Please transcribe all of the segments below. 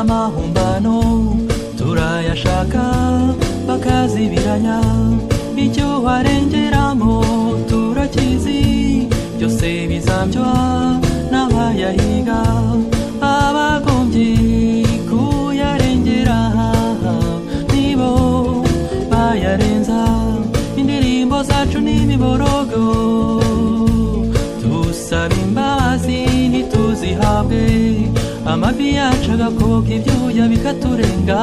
Amahumbano turayashaka bakazibiranya, icyo warengeramo turakizi, byose bizambywa n'abayahiga. Abagombye kuyarengera nibo bayarenza. Indirimbo zacu n'imiborogo, tusaba imbabazi ntituzihabwe, amavi yacu agakoka ibyuya bikaturenga,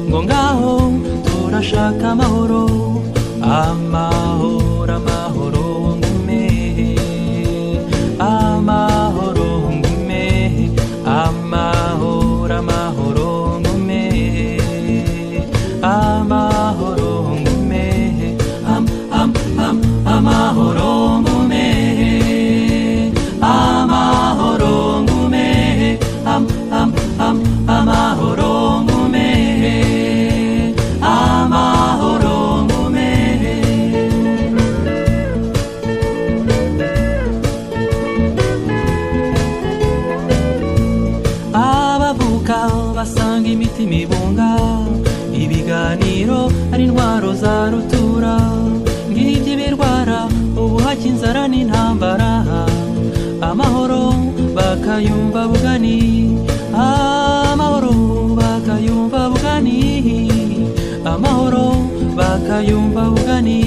ngo ngaho turashaka amahoro. Amahoro, amahoro ngume, amahoro ngume, amahoro, amahoro ngume, amahoro ngume, am am am amahoro ngume, amahoro ngume, am am am amahoro ngume, amahoro ngume. Abavuka basanga imitima ibunga, ibiganiro ari intwaro za rutura. Ngibyo ibirwara ubuhake, inzara n'intambara. Amahoro bakayumva bugani, amahoro bakayumva bugani, amahoro bakayumva bugani.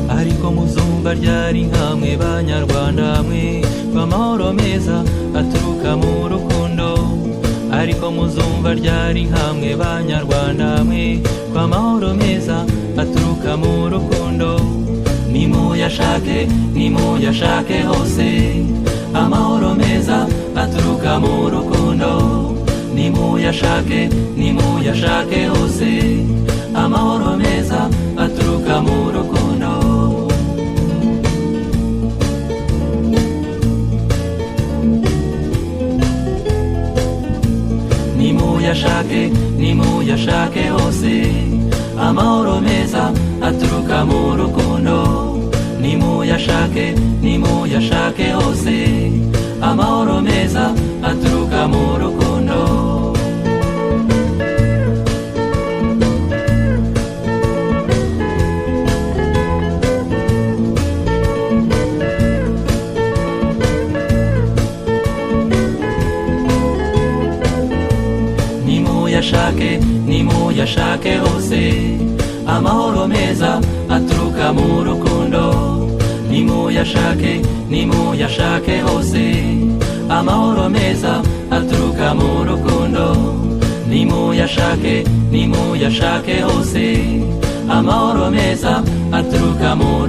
Ariko muzumva ryari nkamwe Banyarwanda mwe, amahoro meza aturuka mu rukundo? Ariko muzumva ryari nkamwe Banyarwanda mwe, ko amahoro meza aturuka mu rukundo? Nimuyashake, nimuyashake hose, amahoro meza aturuka mu rukundo. Nimuyashake, nimuyashake hose, amahoro meza aturuka mu rukundo. Nimuyashake, nimuyashake hose, amahoro meza aturuka mu rukundo. Nimuyashake, nimuyashake hose, amahoro meza aturuka mu rukundo. Nimuyashake, nimuyashake hose, amahoro meza aturuka mu rukundo. Nimuyashake, nimuyashake hose, amahoro meza aturuka mu rukundo. Nimuyashake, nimuyashake hose, amahoro meza aturuka mu